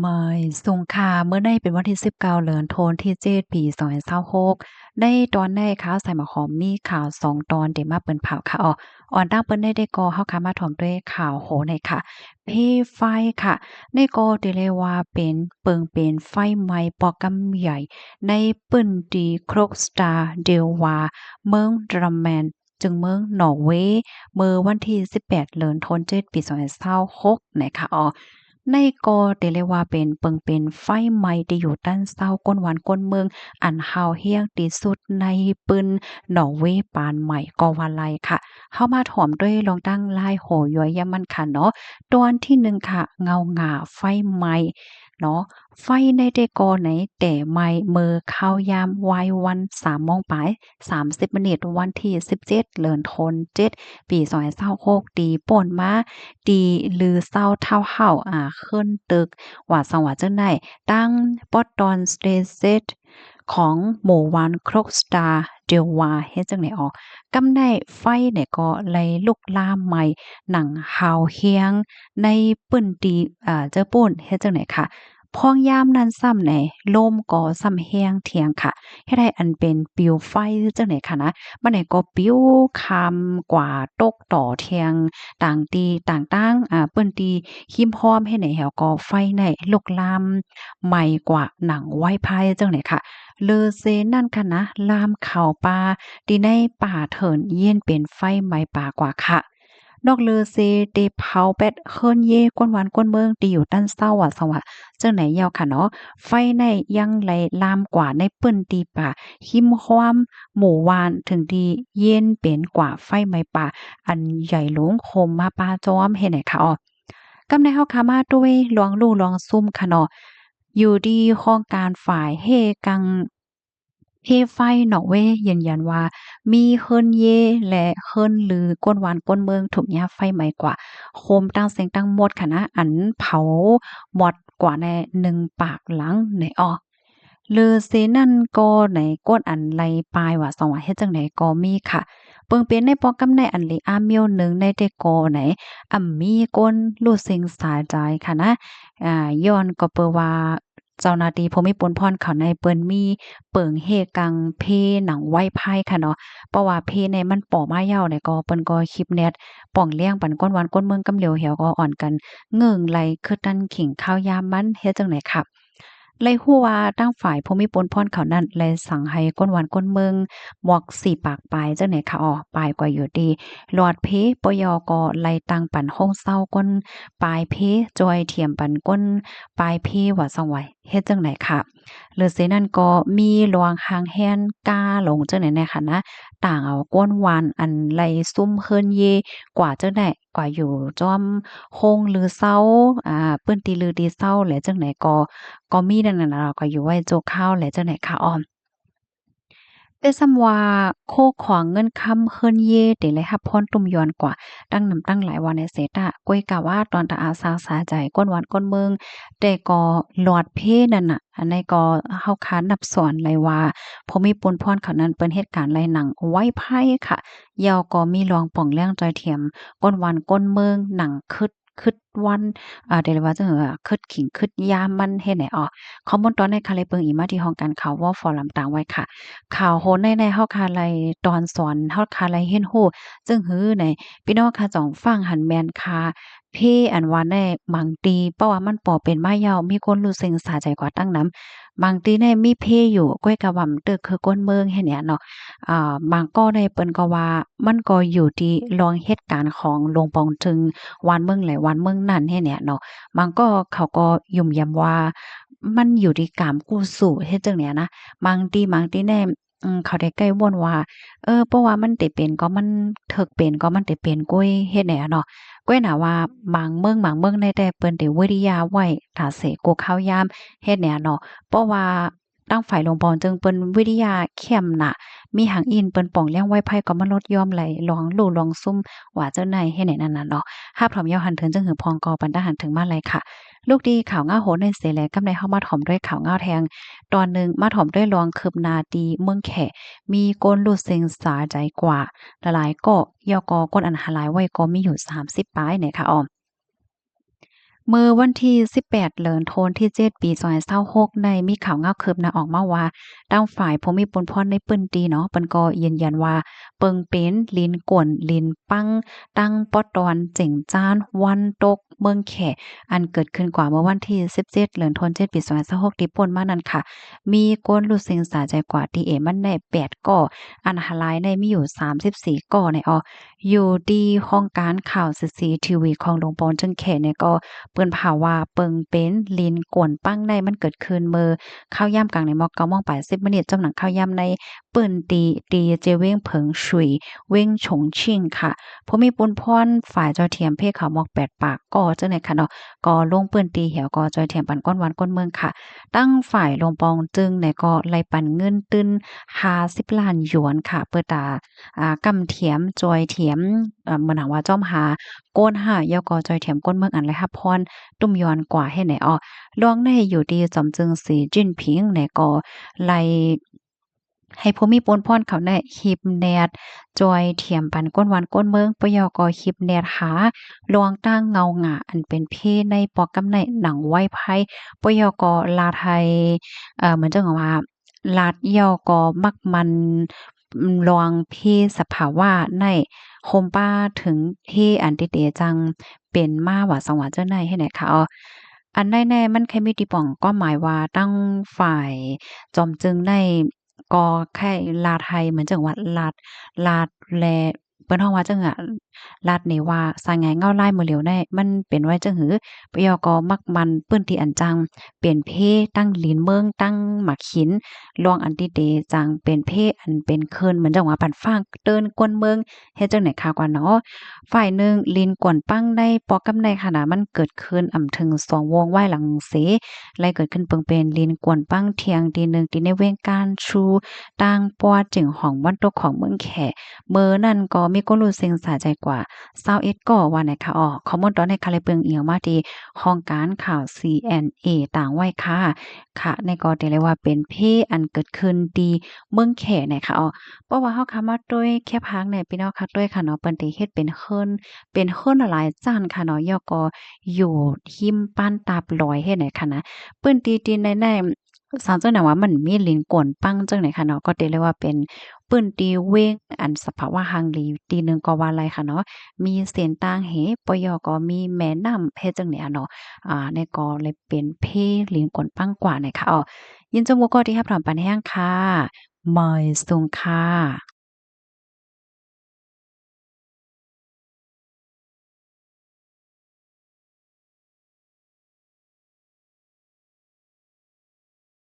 ມາຍສຸງຄ່າ ມື້ໃນເປັນວັນທີສິບເກົ້າ ເດືອນໂທນທີເຈັດ ປີສອງພັນຊາວຫົກ ໃນຕອນໃນຂ່າວສາຍໝາກຫອມມີຂ່າວສອງຕອນເດມາເປິນເຜົາຄ່ະ. ອອກ ອ່ອນຕັ້ງເປີນໃນເດກໍເຮົາຄ່ະມາຖອມດ້ວຍຂ່າວໂຫໃນຄ່ະ ເພໄຟຄ່ະ ໃນກໍເດເລວ່າເປັນ ເປິງເປັນໄຟໄໝ້ປອກກຳໃຫຍ່ ໃນພື້ນທີ່ Krokstad ເດວາ ເມືອງ Drammen ຈຶ່ງເມືອງນໍເວ ເມື່ອວັນທີສິບແປດ ເດືອນໂທນເຈັດ ປີສອງພັນຊາວຫົກ ໃນຄ່ະ. ອອກ ໃນກໍເດເລວ່າເປັນ ເປິງເປັນໄຟໄໝ້ທີ່ຢູ່ດ້ານເຊົາ ກົ້ນວັນກົ້ນເມືອງ ອັນຮ້າວແຮງທີ່ສຸດໃນພື້ນນໍເວປານໃໝ່ກໍວ່າໄດ້ຄ່ະ. ເຮົາມາຖອມດ້ວຍລອງຕັ້ງຫຼາຍໂຫຍ່ວຍຢາມມັນຄ່ະເນາະ. ຕອນທີໜຶ່ງຄ່ະ ເງົາງາໄຟໄໝ້ເນາະ. ໄຟໃນແຕ່ກໍໃນແຕ່ໄໝ້ເມື່ອຄາວຍາມວາຍວັນສາມໂມງປາຍ ສາມສິບມິນິດ ວັນທີສິບເຈັດ ເດືອນໂທນເຈັດ ປີສອງພັນຊາວຫົກ ທີ່ປົນມາ ທີ່ລືເຊົາທ້າວເຮົາ ອາ ເຮືອນຕຶກ ວ່າຊັ້ນວ່າຈັ່ງໃດ ຕັ້ງ Porton Stræde ຂອງໝູ່ບ້ານ Krokstad ເດວາ ເຮັດຈັ່ງໃດ. ອອກ ກຳໃນໄຟໃນກໍໄດ້ລຸກລາມໄໝ້ໜັງຮ້າວແຮງໃນພື້ນທີ່ ອາ ເຈີປຸ້ນ ເຮັດຈັ່ງໃດຄ່ະ. ພ້ອມຍາມນັ້ນຊ້ຳໃນ ລົມກໍຊ້ຳແຮງທ່ຽງຄ່ະ ເຮັດໃຫ້ອັນເປັນປິວໄຟຈັ່ງໃດຄ່ະນະ ມັນໃນກໍປິວຂ້າມກວ່າຕົກຕໍ່ທ່ຽງ ຕ່າງທີ່ຕ່າງໆ ອາ ພື້ນທີ່ຮິມຮ້ອມ ເຮັດໃຫ້ແລ້ວກໍໄຟໃນລຸກລາມໄໝ້ກວ່າໜັງໄວໄຟຈັ່ງໃດຄ່ະ. ເລີເຊນັ້ນຄ່ະນະ ລາມເຂົ້າປ່າ ທີ່ໃນປ່າເຖິນເຢັນເປັນໄຟໄໝ້ປ່າກວ່າຄ່ະ. ນອກເລີເຊໄດ້ເຜົາແປດເຮືອນເຢ ກ້ນບ້ານກ້ນເມືອງທີ່ຢູ່ດ້ານເຊົາ ວ່າຊັ້ນວ່າຈັ່ງໃດແລ້ວຄ່ະເນາະ ໄຟໃນຍັງໄດ້ລາມກວ່າໃນພື້ນທີ່ປ່າຮິມຮ້ອມໝູ່ບ້ານ ເຖິງທີ່ເຢັນເປັນກວ່າໄຟໄໝ້ປ່າອັນໃຫຍ່ຫຼວງໂຮມມາປະຈອມ ເຮັດໃດຄ່ະ. ອອກ ກຳໃນເຮົາຄ່ະມາດ້ວຍລອງຮູ້ລອງຊຸມຄ່ະເນາະ ຢູ່ທີ່ຫ້ອງການຝ່າຍເຮກາງ ເພໄຟນໍເວຢືນຢັນວ່າ ມີເຮືອນເຢ ແລະ ເຮືອນລືກົ້ນບ້ານກົ້ນເມືອງຖືກຍາໄຟໄໝ້ກວ່າ ໂຮມຕັ້ງເສັງຕັ້ງໝົດຄ່ະນະ ອັນເຜົາໝົດກວ່າໃນໜຶ່ງປາກຫຼັງໃນ. ອອກ ເລີເຊນັ້ນກໍໃນກ້ນອັນໄລ່ປາຍວ່າຊັ້ນວ່າເຮັດຈັ່ງໃດກໍມີຄ່ະ. ເບິ່ງເປັນໃນປອກກຳໃນອັນເລອາມຽວໜຶ່ງໃນແຕ່ກໍໃນ ອຳມີກົ້ນຮູ້ເສັງສາໃຈຄ່ະນະ ອາ ຍ້ອນກໍເປີວ່າ ເຈົ້າໜ້າທີ່ຜູ້ມີປຸນພອນເຂົາໃນເພິ່ນມີເປິງເຮກາງເພໜັງໄວໄຟຄ່ະເນາະ ເພາະວ່າເພໃນມັນປໍມາຍາວໃດກໍ ເພິ່ນກໍຄີບແນັດປ່ອງແລ້ງປັນກົ້ນບ້ານກົ້ນເມືອງກຳຫຼຽວ ແລ້ວກໍອ່ອນກັນເງິ້ງໄລ່ຄືດຕັນຂິງຄາວຍາມມັນ ເຮັດຈັ່ງໃດຄ່ະ. ໄດ້ຮູ້ວ່າທາງຝ່າຍຜູ້ມີປຸນພອນເຂົານັ້ນໄດ້ສັ່ງໃຫ້ກົ້ນບ້ານກົ້ນເມືອງໝວກສີ່ປາກປາຍຈັ່ງໃດຄ່ະ. ອອກ ປາຍກວ່າຢູ່ທີ່ຫຼອດເພ ປຢ ກໍໄດ້ຕັ້ງປັນໂຮງເຊົາກົ້ນປາຍເພ ຈ່ອຍຖຽມປັນກົ້ນປາຍເພວ່າຊັ້ນວ່າ ເຮັດຈັ່ງໃດຄ່ະ. ເລີເຊນັ້ນກໍມີລວງຮ່າງແຮນກ້າລົງຈັ່ງໃດແນ່ຄ່ະນະ ຕ່າງເອົາກ້ນບ້ານອັນໄລ່ຊຸມເຮືອນເຢກວ່າຈັ່ງໃດ ກວ່າຢູ່ຈອມໂຮງລືເຊົາ ອາ ພື້ນທີ່ລືທີ່ເຊົາແຫຼະຈັ່ງໃດກໍ ກໍມີດັ່ງນັ້ນລະ ກໍຢູ່ໄວ້ຊົ່ວຄາວແຫຼະຈັ່ງໃດຄ່ະ. ອອກ ແຕ່ຊ້ຳວ່າໂຄຂອງເງິນຄຳເຮືອນເຢ ທີ່ໄດ້ຮັບພອນຕຸ້ມຢອນກວ່າຕັ້ງນຳຕັ້ງຫຼາຍວ່າໃນເສຕາ ກ້ວຍກະວ່າຕອນຕາອາສາສາໃຈ ກ້ນບ້ານກ້ນເມືອງ ແຕ່ກໍຫຼອດເພນັ້ນນະ ອັນໃດກໍເຮົາຄານັບສ່ວນໄດ້ວ່າ ຜູ້ມີປຸນພອນເຂົານັ້ນເພິ່ນເຮັດການໄລ່ໜັງໄວໄຟຄ່ະ ແລ້ວກໍມີລວງປ່ອງແລ້ງຈ່ອຍຖຽມ ກົ້ນບ້ານກົ້ນເມືອງໜັງຄຶດ ຄຶດວັນ ອາ ເດລະວ່າຈັ່ງ ຄຶດຂິງຄຶດຍາມມັນເຮັດໃດ. ອອກ ຂໍ້ມູນຕອນໃນຄ່ະ ໄດ້ເບິ່ງອີກມາທີ່ຫ້ອງການຂ່າວ ວໍຟອລຳ ຕາງໄວ້ຄ່ະ. ຂ່າວໂຫໃນໃນເຮົາຄ່ະໄດ້ຕອນສອນ ເຮົາຄ່ະໄດ້ຮຽນຮູ້ ຈຶ່ງຫືໃນ ພີ່ນ້ອງຄ່ະ ຈອງຟັງຫັ້ນແມ່ນຄ່ະ ເພອັນວ່າໃນບາງທີ ເພາະວ່າມັນປໍເປັນມາຍາວ ມີຄົນຮູ້ເສັງສາໃຈກວ່າຕັ້ງນຳ ບາງທີໃນມີເພຢູ່ ກ້ວຍກະວ່າມັນເຕີກຄືກົ້ນເມືອງເຮັດແນວເນາະ. ອາ ບາງກໍໃນເພິ່ນກໍວ່າ ມັນກໍຢູ່ທີ່ລວງເຮັດການຂອງຫຼວງປອງເຖິງບ້ານເມືອງໃດບ້ານເມືອງນັ້ນເຮັດແນວເນາະ. ບາງກໍເຂົາກໍຫຍຸ່ມຢຳວ່າ ມັນຢູ່ທີ່ກາມກູ້ສູ້ເຮັດຈັ່ງໃດນະ. ບາງທີ ບາງທີແນ່ ອືມ ເຂົາໄດ້ໃກ້ວົນວ່າ ເອີ ເພາະວ່າມັນໄດ້ເປັນກໍມັນ ເຖິກເປັນກໍມັນໄດ້ເປັນກ້ວຍເຮັດແນວເນາະ. ກ້ວຍນະວ່າບາງເມືອງ ບາງເມືອງໃນແຕ່ເພິ່ນໄດ້ວິທະຍາໄວ້ ຖ້າເສກູ່ຄາວຍາມເຮັດແນວເນາະ. ເພາະວ່າ ທາງຝ່າຍຫຼວງປອງເຈິງເພິ່ນວິທະຍາເຂັ້ມໜາ ມີຫາງອີ່ນເພິ່ນປ່ອງລ້ຽງໄວໄພກໍມາລົດຢ່ອມໄຫຼ ລອງຮູ້ລອງຊຸມວ່າເຈົ້ານາຍເຮັດແນວນັ້ນນະເນາະ. ຮັບຖອມຍາວຫັນເຖິງຈຶ່ງຫືອພອງກໍປັນຕາຫັນເຖິງມາໄຫຼຄ່ະ. ລູກດີຂ່າວງາວໂຫໃນເສແລ ກຳໃນເຮົາມາຖອມດ້ວຍຂ່າວງາວແທງຕອນໜຶ່ງ ມາຖອມດ້ວຍລອງຄືບໜ້າທີ່ເມືອງແຂ ມີຄົນຮູ້ເສັງສາໃຈກວ່າຫຼາຍໆກໍ ແລ້ວກໍຄົນອັນຫາລາຍໄວ້ກໍມີຢູ່ສາມສິບປາຍແນ່ຄ່ະອອມ. ເມື່ອວັນທີສິບແປດ ເດືອນທັນວາ ປີສອງພັນຊາວຫົກ ໃນມີຂ່າວງາວຄືບໜ້າອອກມາວ່າ ທາງຝ່າຍຜູ້ມີປຸນພອນໃນພື້ນທີ່ເນາະ ເພິ່ນກໍຢືນຢັນວ່າ ເບິ່ງເປັນລິນກວນລິນປັງ ທາງປະຕອນເຈັງຈານວັນຕົກເມືອງແຂ ອັນເກີດຂຶ້ນກວ່າເມື່ອວັນທີສິບເຈັດ ເດືອນທັນວາ ປີສອງພັນຊາວຫົກ ທີ່ຜ່ານມານັ້ນຄ່ະ ມີຄົນຮູ້ເສັງສາໃຈກວ່າ ທີ່ເອມັນແນ່ ແປດກໍ ອັນຫາລາຍໃນມີຢູ່ສາມສິບສີ່ກໍໃນອອ ຢູ່ທີ່ຫ້ອງການຂ່າວ ຊີຊີທີວີ ຂອງຫຼວງປອງເຈີງແຂໃນກໍ ເປີນເຜີາວ່າເບິ່ງເປັນລິນກວນປັງໃນມັນເກີດຂຶ້ນເມື່ອຄາວຍາມກາງໃນໝອກເກົ້າໂມງປາຍສິບມິນິດ ຈຳໜັງຄາວຍາມໃນ ເປີ້ນຕີ ຕີເຈເວັງເຜິງຊຸຍ ເວັງຊົງຊິງ ຄ່ະ. ຜູ້ມີປຸນພອນຝ່າຍຈ່ອຍຖຽມເພເຂົ້າໝອກແປດປາກກໍ ຈັ່ງໃດ ຄ່ະເນາະ ກໍລົງພື້ນທີ່ແລ້ວກໍຈ່ອຍຖຽມປັນຄົນບ້ານຄົນເມືອງ ຄ່ະ. ທາງຝ່າຍຫຼວງປອງເຈີງໃນກໍໄດ້ປັນເງິນທຶນຫ້າສິບລ້ານຢວນ ຄ່ະ ເພື່ອຕາ ອາ ກຳຖຽມ ຈ່ອຍຖຽມ ເອີ ເໝືອນຫຍັງວ່າ ຈອມຫາ ໂກນຫາ ແລ້ວກໍຈ່ອຍຖຽມຄົນເມືອງອັນໄດ້ຮັບພອນ ຕຸ້ມຍອນກວ່າ ເຮັດໃນອອ ລ່ວງໃນຢູ່ທີ່ຈອມເຈີງ ສີຈິ້ນຜິງ ໃນກໍໄດ້ ໃຫ້ຜູ້ມີປຸນພອນເຂົາແນະ ຮີບແນດ ຈ່ອຍຖຽມປັນຄົນບ້ານຄົນເມືອງ ປະຍອກກໍຮີບແນດຫາ ລວງຕັ້ງເງົາຫງາ ອັນເປັນເພໃນປອກກຳໄນ ໜັງໄວໄພ ປະຍອກກໍລາດໃຫ້ ເອີ ເໝືອນຈັ່ງວ່າ ລາດ ແລ້ວກໍມັກມັນ ລວງເພສະພາວະໃນ ໂຮມປາເຖິງເພອັນຕິເຕຈັ່ງເປັນມາ ວ່າສັງຫວະເຈົ້າໃນ ເຮັດໃນຂາວ ອັນໃນແນ່ ມັນໄຄມີຕິປ່ອງຄວາມໝາຍວ່າ ທາງຝ່າຍຈອມເຈີງໃນ ກໍໄຄລາດໃຫ້ ເໝືອນຈັ່ງວ່າລາດ ລາດ ແລະ ເພິ່ນຮ້ອງວ່າຈັ່ງ ລາດນີ້ວ່າ ສາຍງາຍເງົາລາຍມື້ຫຼຽວໃນ ມັນເປັນໄວ້ຈັ່ງຫື ປະຍອກກໍມັກມັນພື້ນທີ່ອັນຈັ່ງເປັນເພ ຕັ້ງລິນເມືອງ ຕັ້ງໝາກຫີນ ລວງອັນຕິເຕຈັ່ງເປັນເພ ອັນເປັນເຄີນ ເໝືອນຈັ່ງວ່າປັນຟາງເຕີນກວນເມືອງ ເຮັດຈັ່ງໃດ ຄ່າກວ່າເນາະ ຝ່າຍໜຶ່ງ ລິນກວນປັງໃນປອກກຳໄນ ຂະນະມັນເກີດຂຶ້ນອຳເຖິງສອງໂມງວາຍຫຼັງເສ ໄດ້ເກີດຂຶ້ນເບິ່ງເປັນລິນກວນປັງທ່ຽງຕີໜຶ່ງ ທີ່ໃນເວງການຊູ ຕາງປວດເຈັງຫອງວັນຕົກຂອງເມືອງແຂ ເມື່ອນັ້ນກໍມີຄົນຮູ້ເສັງສາໃຈກວ່າ ຊາວເອັດກໍວ່າໃນຂະອອກ ຂໍ້ມູນຕອນໃນຂະໄດ້ເບິ່ງອີງມາທີ່ຫ້ອງການຂ່າວ ຊີເອັນເອ ຕາງໄວ້ຄ່ະ ຂະໃນກໍໄດ້ເລີຍວ່າເປັນເພອັນເກີດຂຶ້ນທີ່ເມືອງແຂໃນຂະອອກ ເພາະວ່າເຮົາຂະມາໂຕຍແຄບຫາງໃນ ພີ່ນ້ອງຂະໂຕຍຂະເນາະ ເພິ່ນໄດ້ເຮັດເປັນເຮືອນ ເປັນເຮືອນຫຼາຍຊັ້ນຂະເນາະ ແລ້ວກໍຢູ່ຮິມປານຕາບລອຍເຮັດໃນຂະນະ ພື້ນທີ່ທີ່ໃນ ໃນ ສັງເກດໄດ້ວ່າມັນມີລິນກວນປັງຈັ່ງໃດຂະເນາະ ກໍໄດ້ເລີຍວ່າເປັນພື້ນທີ່ເວງອັນສະພາວະຮັ່ງດີທີ່ໜຶ່ງກໍວ່າໄດ້ຂະເນາະ ມີເສັ້ນທາງເຫ ປະຍອກກໍມີແມ່ນ້ຳເຮັດຈັ່ງໃດອະເນາະ ອາ ໃນກໍເລີຍເປັນເພລິນກວນປັງກວ່າໃນຂະອອກ ຍິນດີຈຳໝູ່ກໍທີ່ຮັບຖອມປັນແຮງຄ່ະ ມາຍສຸງຄ່ະ.